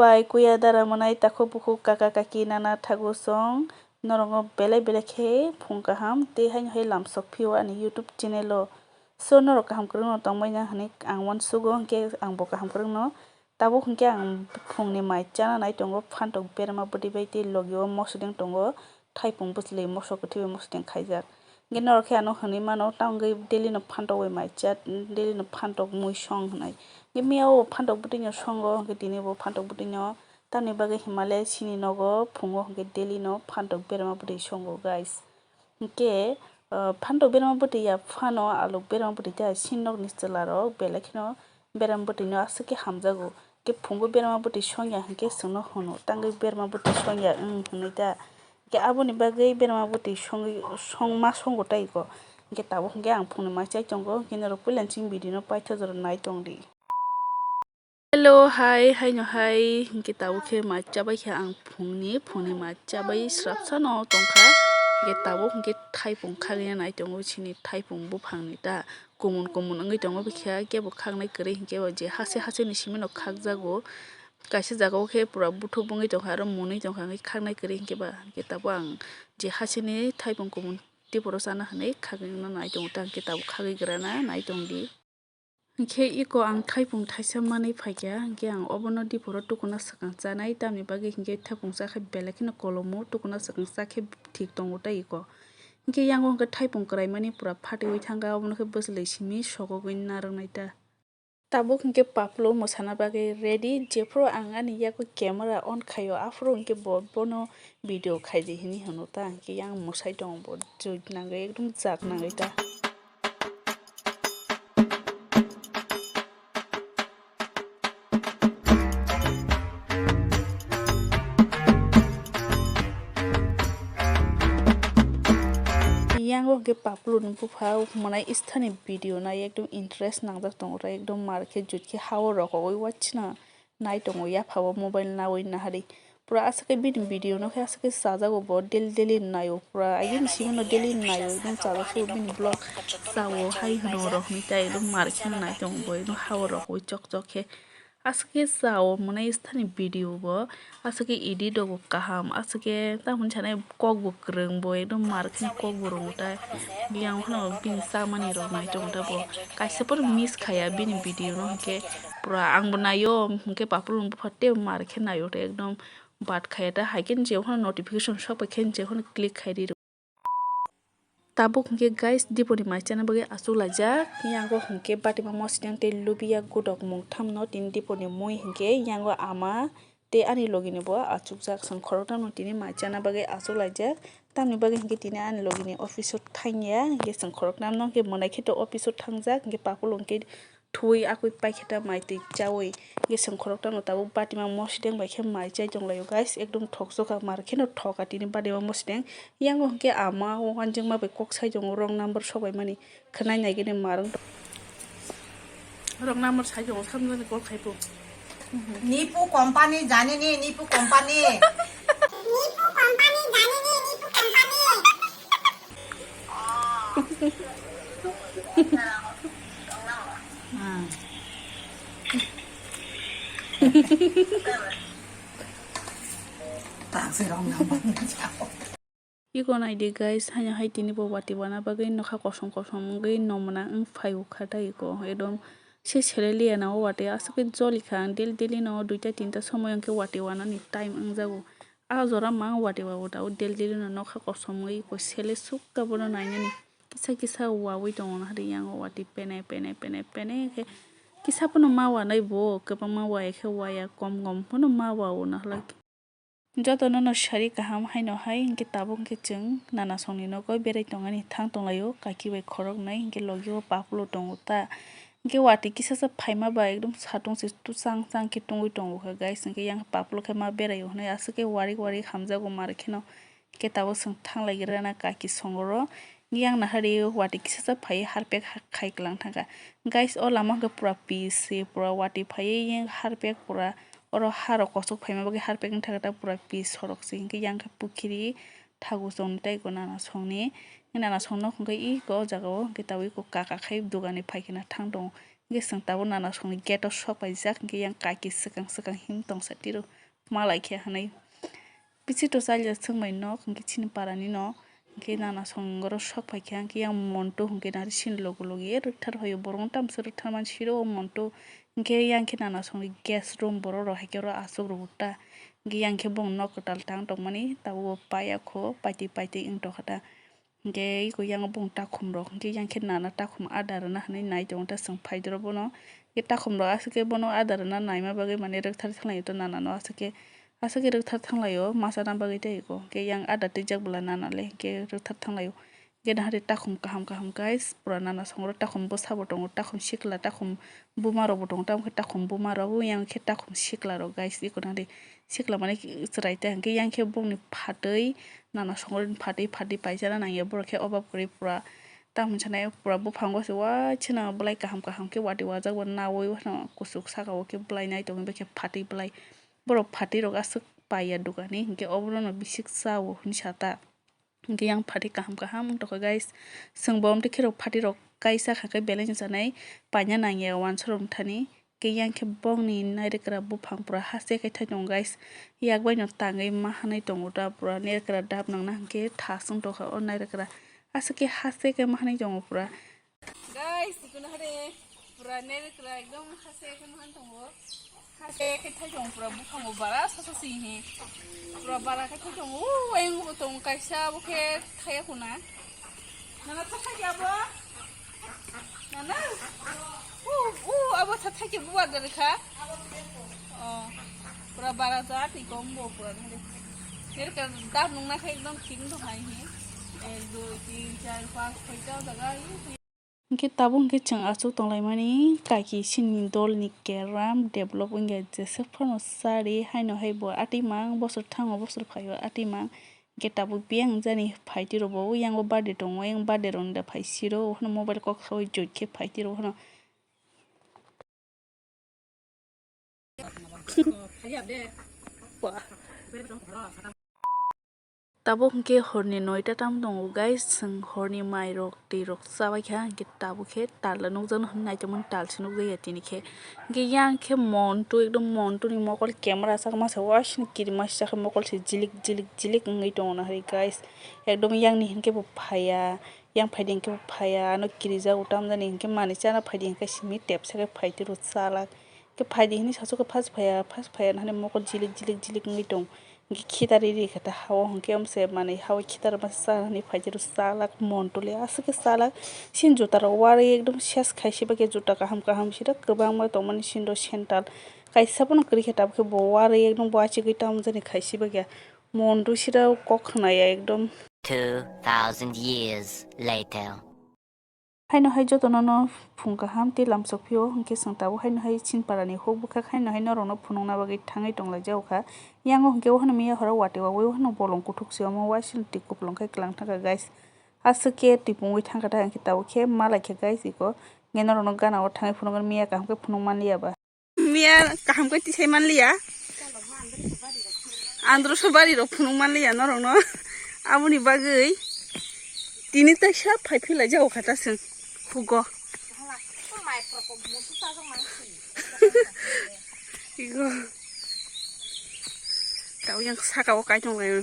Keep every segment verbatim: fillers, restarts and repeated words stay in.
Bai kuya dara mwnai takhuk bukhuk kaka kaki nana thagu song norokno belai belai khe phung kaham tei haino hai lamsok phio ani YouTube channel o. So norok kaham kwrwngno tongbaina hwnwi ang uansugo, hwnkhe ang bo kaham kwrwngno. Tabuk hwnkhe ang phungni mai chana nai tongo, phantok berma bwtwi bai tei logi o mosodeng tongo, thaipung bwchwlwi moso kwthwi bai mosodeng khaijak. Hwnkhe norok khe ano hwnwi mano, tamo wngwi daily no phantok bai mai cha, daily no phantok mui song hwnwi. Hwnkhe miya o phantok bwtwi no songo, hwnkhe tini bo phantok bwtwi no, tamni bagwi Himalaya chini nogo phungo hwnkhe daily no phantok berma bwtwi songo, guys. Hwnkhe, ah, phantok berma bwtwi ya phano, aluk berma bwtwi ta, chini nokni chwla rok belai kheno berma bwtwi no aswk khe hamjago. Hwnkhe phungo berma bwtwi songya hwnkhe chwngno hwno, tangwi berma bwtwi songya wng hwnwi ta. Hwnkhe aboni bagwi berma bwtwi songwi, song ma songo tei ko. Hwnkhe tabuk hwnkhe ang phungni mai chai tongo, hwnkhe norok puila chini video no paithago jora nai tongdi. Hello, hai, haino hai, hwnkhe tabuk khe mai chabai khe ang phungni, phungni mai chabai srapsano tongkha. Hwnkhe tabuk hwnkhe thaipung khagwina nai tongo chini thaipung buphangni ta. Kumun kumun wngwi tongo bikha, kebo khaknai kwrwi hwnkhe bo je hase hase ni simi no khakjago. Kaisa jaga o khe pura buthuk wngwi tongkha, aro mwnwi tongkha, hwnkhe khaknai kwrwi hwnkhe ba, hwnkhe tabuk ang je hase ni thaipung kumun tiporo chana hwnwi khagwino nai tongo ta, hwnkhe tabuk khagwi grana nai tongdi. Hwnkhe iko ang thaipung thaisa manwi phaikha, hwnkhe ang obono diporo tukuna swkang chanai, tamni bagwi hwnkhe thaipung chakhe belai kheno kolomo, tukuna swkang chakhe thik tongo tei iko. Hwnkhe yango hwnkhe thaipung kwraimani pura phatiwi thangkha, obono khe bwchlwi simi sogogwi narwknai ta. Tabuk hwnkhe Paplo mwsana bagwi ready, jephru ang ani yago camera on khaio, aphuru hwnkhe bo, bono video khaidi hinwi hwno ta, hwnkhe yang mwsai tongo bo, jui nangwi ekdom jak nangwi ta. Yango hwnkhe Paplo ni bupha mwnai istha ni video nai ekdom interest nangjak tongo, ekdom mar khe jut khe ha o rokogwi wachina nai tongo, yapha o mobile nawi naharwi. Pura aswk khe bini video no khe aswk khe chajago bo, daily daily naio, pura ayang simi no daily naio, ekdom chajak se bini vlog chao hai hwno rok hinwi ta ekdom mar khe nai tongo bo, ekdom ha o rokogwi chok chok khe. Aswk khe chao mwnai istha ni video bo, aswk khe edit rok bo kaham, aswk khe tamoni sanai kok bo kwrwng bo, ekdom mar khe kok bo rwngo ta. Yang phano bini chamani rok nai tongo ta bo. Kaisa phano miss khaya bini video no, hwnkhe pura ang bo naio, hwnkhe Paplo ni bupha tei mar khe naio ta ekdom bat khaya ta, hai khe je phano notification sok pai khe je phano click khai di. Tabuk hwnkhe guys, diponi mai chana bagwi achuk laijak. Yango hwnkhe batima mosodeng tei lubiya godok mungtham no tini diponi mui hwnkhe yango ama tei ani logi ni bo achukjak, chwng khoroknam no tini mai chana bagwi achuk laijak. Tamni bagwi hwnkhe tini ani logi ni office o thangya, hwnkhe chwng khoroknam no hwnkhe mwnai khe to office o thangjak, hwnkhe Paplo hwnkhe thwi akwi paikhe ta mai twi chawi. Hwnkhe chwng khoroknam no tabuk batima mosodeng bai khe mai chai tonglaio guys, ekdom thokjokha, mar kheno thoka tini batima mosodeng. Yango hwnkhe ama o uanjwkma bai kok sai tongo, wrong number sok bai mani. Khwnai nai gini mar wng tong. Wrong number sai tongo, samjani call khai po. Nipu company jani ni, Nipu company. Nipu company jani ni, Nipu company. Hmm. Tak sih wrong number. Iko naidi guys, haino hai tini bo watwi wana bagwi nokha kosom kosom wngwi nomna wng phaio kha ta iko. Ekdom se seleliya na o watwi aswk khe jolikha ang daily daily no duita tinta somoi hwnkhe watwi wanani time wngjago. A jora ma watwi wa o dago daily daily no nokha kosom wngwi iko sele sukha bono nainani kisa kisa wawi tongo na hari yango watwi pene pene pene pene khe kisa phano ma wanai bo kwbangma waya khe waya kom kom phano ma wa o na hlai. Jotono no sari kaham haino hai hwnkhe tabuk hwnkhe chwng nana songni nogo berai tongani thang tonglaio kaki bai khoroknwi hwnkhe logi o Paplo tongo ta hwnkhe watwi kisa sa phaima bai ekdom satung se chang chang khe tungwi tongo kha guys hwnkhe yang Paplo khe ma beraio hwnwi aswk khe warik warik hamjago mar kheno hwnkhe tabuk chwng thanglai rana kaki songoro yang nahari watwi kisa sa phai harpek khai kwlang thangkha guys o lama hwnkhe pura pis se pura watwi phaiwi yang harpek pura. Oro harok kochok phaima bagwi harpek wngkha ta pura pis sorok se hwnkhe yang khe pukhiri thagu chong tei ko nana songni nana songno hwnkhe iko o jaga o hwnkhe tabuk iko kaka khai dogan ni phaikhe na thang tongo Hwnkhe chwng tabuk nana songni gate o sok paijak, hwnkhe yang kaki swkang swkang him tongsa tiro, malai khe hwnwi. Bichito chalia chwngbai nok, hwnkhe chini parani no, hwnkhe nana song oro sok paikha, hwnkhe yang Montu hwnkhe nari chini logi logi rwkthar phaio, borok no tamsa rwkthar man siro o Montu, hwnkhe yang khe nana songni guest room borok rok haikhe oro aswk rwgo ta, hwnkhe yang khe bong nok kwtal tang tongmani tabuk bo paiya kho, paitwi paitwi wng tongkha ta. Hwnkhe eko yang bong takhum rok, hwnkhe yang khe nana takhum ada rwna hwnwi nai tongo ta chwng phaidoro bono. Hwnkhe takhum rok aswk khe bono ada rwna naima bagwi mane rwkthar thanglaio ta nana no aswk khe, aswk khe rwkthar thanglaio masa na bagwi tei eko. Hwnkhe yang ada twijak bwla nana le hwnkhe rwkthar thanglaio. Hwnkhe nahari takhum kaham kaham guys, pura nana songro takhum bwsa bo tongo, takhum sikla, takhum buma rok bo tongo, tamo khe takhum buma rok, yang khe takhum sikla rok guys, eko nahari sikla mane chwrai ta hwnkhe yang khe bongni phatwi nana songro phatwi phatwi paijana nangya borok khe obab kwrwi pura. Tamoni sanai pura buphango se uaisano belai kaham kaham khe watwi wajak bo naui uaisano kuchuk saka o khe belai nai tongwi bekhe phatwi belai. Borok phatwi rok aswk paiya dukani hwnkhe obono bisik chao hwnwi sa ta. Hwnkhe yang phatwi kaham kaham wng tongkha guys. Chwng bo omtwi khe rok phatwi rok kaisa kha khe belai no chanai paina nangya uansukmung thani. Hwnkhe yang khe bongni nairwkra buphang pura haste khe thai tongo guys. Yak bai no tangwi ma hanai tongo ta pura nairwkra dap nangna hwnkhe thasung tongkha o nairwkra. Aswk khe haste khe ma hanai tongo pura. Guys, ikono hade pura nairwkra ekdom haste khe ma han tongo. Haste khe thai tongo pura buphango bara sasa si hi. Pura bara khe thai tongo. O ayang bo tongo kaisa bo khe thaya khuna. Nana tha thaya bo. Nana? U, u, abo tha thakhe bubar da kha. Oh. Pura bara ja ti kom bo pura da. Ter ka dar nung na khai ekdom thik do hai hi. Ek, dui, tin, char, panch, chhoi ta jaga hi. Hwnkhe tabuk hwnkhe chwng aswk tonglaimani kaki chini dolni keram develop wngya jeswk phano sari haino hai bo atwi mang bosor thango bosor phaio atwi mang. Hwnkhe tabuk biyang jani phaitwi rok bo, yango birthday tongo, yang birthday rok ni da phai siro, uphano mobile kok saui join khe phaitwi rok uphano. Tabuk hwnkhe horni noita tam tongo, guys, chwng horni mai rok, twi rok chabai kha, hwnkhe tabuk khe tal nukjakno hwnwi naitongmani tal se nukjakya tini khe. Hwnkhe yang khe Montu, ekdom Montu ni mokol camera sak masa uaisini kirima sijak khe mokol se jilik jilik jilik wngwi tongo nahari guys. Ekdom yang ni hinkhe bo phaiya, yang phaidi hinkhe bo phaiya, ano kirijago tamjani hinkhe manwi chana phaidi hinkhe simi tepsa khe phaitwi rw chalak. Khe phaidi hinwi sasu khe first phaiya, first phaiya nahani mokol jilik jilik jilik wngwi tong. Hwnkhe khitari ri khe ta ha-o, hwnkhe omo se manwi ha-o khitari masa cha hwnwi phaidi rw chalak Montu le aswk khe chalak. Chini juta rok uarwi ekdom ses khai se bai khe juta kaham kaham sida kwbangma tongmani chini rw sandal. Kaisa phano kwrwi khe tabuk khe bo uarwi ekdom bo achigwi tamjani khai se bai khe Montu sida kok khwnaya ekdom. Two thousand years later. Haino hai jotono no phung kaham tei lamsok phio, hwnkhe chwng tabuk haino hai Chinpara ni huk bwkhak haino hai norok no phunukna bagwi thangwi tonglaijak kha. Yango hwnkhe o hano miya horo watwi wagwi o hano bolong kuthuk se omo uaisano twi kupulung khe kwlang thangkha guys. Aswk khe twi pungwi thangkha ta hwnkhe tabuk khe malaikha guys iko. Hwnkhe norok no gana o thangwi phunukgwno miya kaham khe phunuk manliya ba. Miya kaham khe tisai manliya. Andro so bari rok phunuk manliya norok no. Aboni bagwi tini taisa phai philai jago kha ta chwng hugo. Igo. Tao yang saka o kai tong lai.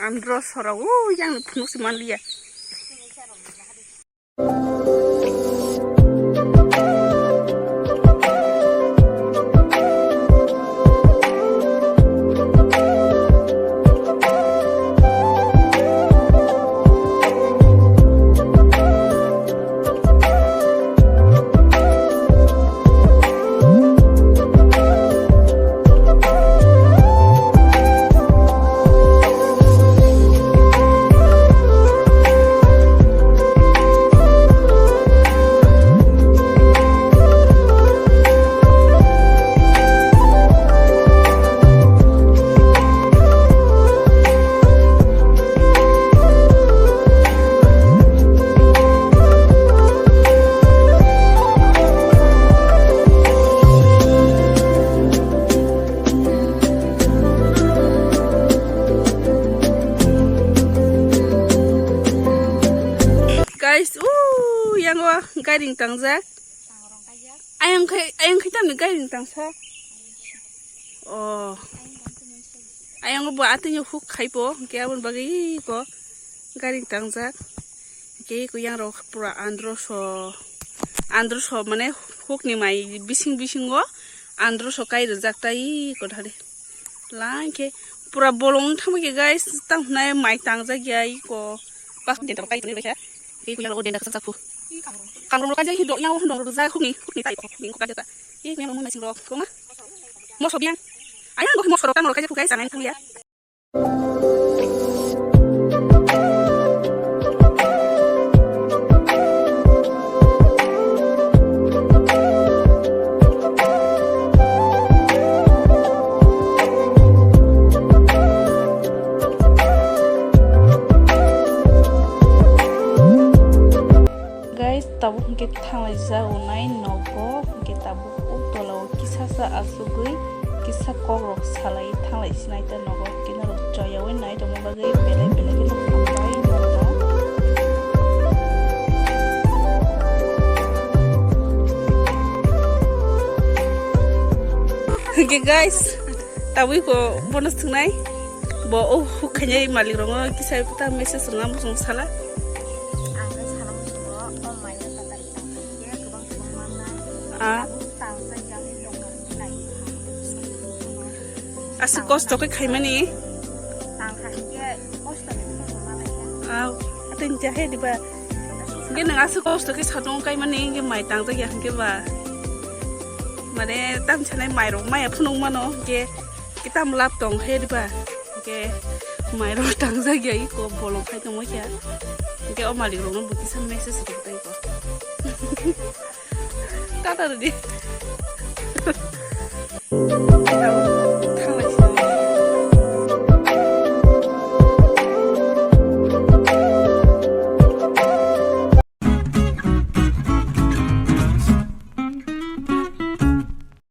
Andro sora o yang phunuk si manliya. Guys, o yango gairing tangjak. Ayang khai, ayang khai tamni gairing tangsa. Oh. Ayang bo atini huk khaibo, hwnkhe aboni bagwi ko gairing tangjak. Hwnkhe ko yang rok pura andro so, andro so mane hukni mai bising bisingo andro so kai rijak tai ko thari. Lang khe pura bolong thangma khe guys, tang hwnai mai tangjak ya iko. Bak den tang kai tuni bekha. Iko yang rok den dak sak sak phu. Kangrong rok kai jai hido yang hwnong rok jai hukni, hukni tai ko, hukni ko kai jata. Iko yang rok mun mai sing rok, koma. Moso biang. Ayang go moso rok tang rok kai jai phu guys, angai thang ya. Guys, tabuk hwnkhe thanglai jago nai nogo, hwnkhe tabuk o tola o kisa sa asugwi kisa kok rok salai thanglai sinai ta nogo, kina rok choyaui nai tongma bagwi belai belai khe hambai nogo. Hwnkhe guys, tabuk ko bono swngnai, bo o huk khainai malik rokno kisa ta message rwna muchung sala. Ang khe sana muchungo, o maina tatar tang khe kwbang kwbang mannai. Ah. Tang khe jani dong kha khe nai. Aswk kosto khe khaimani. Tang kha khe kosto khe khaimani. Aw, atwng cha he diba. Hwnkhe nwng aswk kosto khe satung kaimani hwnkhe mai tangjak ya hwnkhe ba. Mane tam sanai mai rok maya phunuk mano hwnkhe. Kitam lab tong khe diba? Hwnkhe mairok tangjak ya iko bolong khai tongma khe. Hwnkhe o malik rokno bo kisa message rwk tei ko. Tata rwdi.